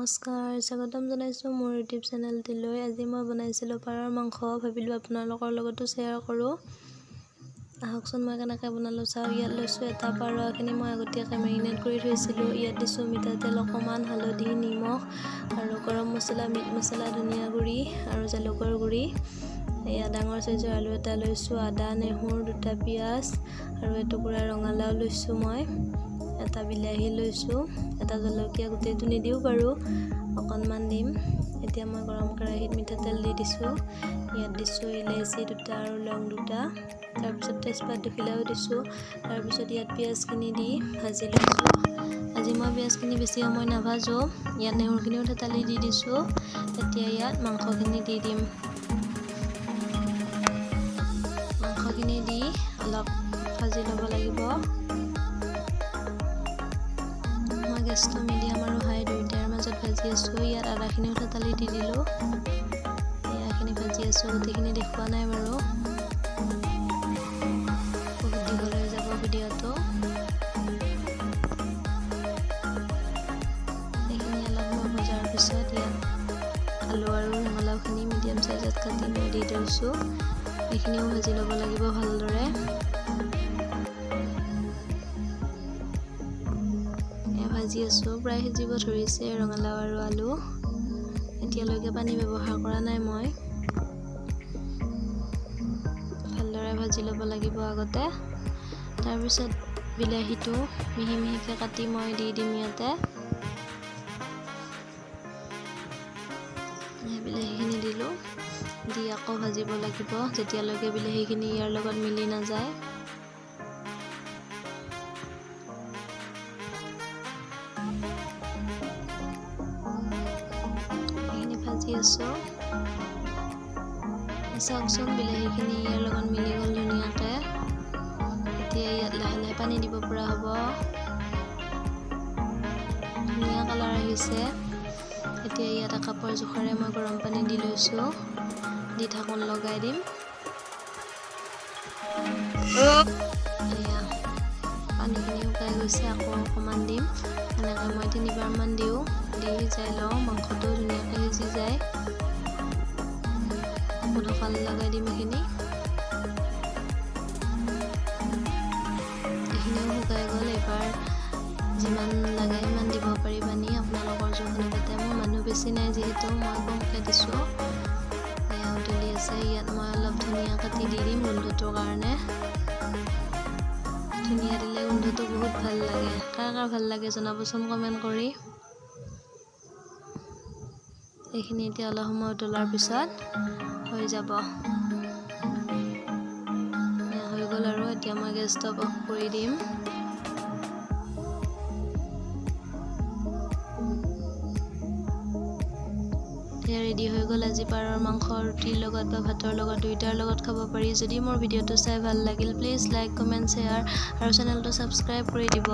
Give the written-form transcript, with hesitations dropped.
নমস্কাৰ, স্বাগতম জনাইছোঁ মোৰ ইউটিউব চেনেলটিলৈ। আজি মই বনাইছিলোঁ পাৰৰ মাংস। ভাবিলোঁ আপোনালোকৰ লগতো শ্বেয়াৰ কৰোঁ। আহকচোন মই কেনেকৈ বনালোঁ চাওঁ। ইয়াত লৈছোঁ এটা পাৰখিনি মই আগতীয়াকৈ মেৰিনেট কৰি থৈছিলোঁ। ইয়াত দিছোঁ মিঠাতেল অকণমান, হালধি, নিমখ আৰু গৰম মছলা, মিট মছলা, ধনিয়া গুড়ি আৰু জালুকৰ গুড়ি। এয়া ডাঙৰ চাইজৰ আলু এটা লৈছোঁ, আদা, নহৰু, দুটা পিঁয়াজ আৰু এটুকুৰা ৰঙালাও লৈছোঁ মই, এটা বিলাহী লৈছোঁ, এটা জলকীয়া, গোটেইটো নিদিওঁ বাৰু, অকণমান দিম। এতিয়া মই গৰম কেৰাহীত মিঠাতেল দি দিছোঁ। ইয়াত দিছোঁ ইলাচি দুটা আৰু লং দুটা, তাৰপিছত তেজপাত দুখিলাও দিছোঁ। তাৰপিছত ইয়াত পিঁয়াজখিনি দি ভাজি লৈছোঁ। আজি মই পিঁয়াজখিনি বেছি সময় নাভাজোঁ। ইয়াত নহৰুখিনিও থেতালি দি দিছোঁ। এতিয়া ইয়াত মাংসখিনি দি দিম। মাংসখিনি দি অলপ ভাজি ল'ব লাগিব। মই গেছটো মিডিয়াম আৰু হাই দুয়োটাৰ মাজত ভাজি আছোঁ। ইয়াত আদাখিনিও থেতালি দি দিলোঁ। এয়াখিনি ভাজি আছোঁ, গোটেইখিনি দেখুওৱা নাই বাৰু, বহুত দীঘল হৈ যাব ভিডিঅ'টো। এইখিনি অলপ সময় ভজাৰ পিছত ইয়াত আলু আৰু ৰঙালাওখিনি মিডিয়াম চাইজত কাটি মই দি থৈছোঁ। এইখিনিও ভাজি ল'ব লাগিব ভালদৰে। ভাজি আছোঁ, প্ৰায় সিজিব ধৰিছে ৰঙালাও আৰু আলু। এতিয়ালৈকে পানী ব্যৱহাৰ কৰা নাই মই। ভালদৰে ভাজি ল'ব লাগিব আগতে। তাৰপিছত বিলাহীটো মিহি মিহিকৈ কাটি মই দি দিম ইয়াতে। বিলাহীখিনি দিলোঁ, দি আকৌ ভাজিব লাগিব যেতিয়ালৈকে বিলাহীখিনি ইয়াৰ লগত মিলি নাযায়। এইখিনি ভাজি আছোঁ। চাওকচোন, বিলাহীখিনি ইয়াৰ লগত মিলি গ'ল ধুনীয়াকৈ। এতিয়া ইয়াত লাহে লাহে পানী দিব পৰা হ'ব। ধুনীয়া কালাৰ আহিছে। এতিয়া ইয়াত একাপৰ জোখেৰে মই গৰম পানী দি লৈছোঁ। দি ঢাকোন লগাই দিম। এয়া পানীখিনি শুকাই গৈছে, আকৌ অকণমান দিম। এনেকৈ মই তিনিবাৰমান দিওঁ, দি সিজাই লওঁ। মাংসটো ধুনীয়াকৈ সিজি যায়। আকৌ ঢাকোন লগাই দিম। এইখিনিও শুকাই গ'ল। এইবাৰ যিমান লাগে সিমান দিব পাৰি পানী, আপোনালোকৰ জোখ অনুপাতে। মোৰ মানুহ বেছি নাই যিহেতু মই কমকৈ দিছোঁ। এয়া উতলি আছে। ইয়াত মই অলপ ধনিয়া কাটি দি দিম গোন্ধটোৰ কাৰণে। ধনিয়া দিলে গোন্ধটো বহুত ভাল লাগে। কাৰ কাৰ ভাল লাগে জনাবচোন কমেণ্ট কৰি। এইখিনি এতিয়া অলপ সময় উতলাৰ পিছত হৈ যাব। হৈ গ'ল আৰু এতিয়া মই গেছ ষ্টভ অফ কৰি দিম। এয়া ৰেডি হৈ গ'ল আজি পাৰৰ মাংস। ৰুটিৰ লগত বা ভাতৰ লগত দুয়োটাৰ লগত খাব পাৰি। যদি মোৰ ভিডিঅ'টো চাই ভাল লাগিল, প্লিজ লাইক, কমেণ্ট, শ্বেয়াৰ আৰু চেনেলটো ছাবস্ক্ৰাইব কৰি দিব।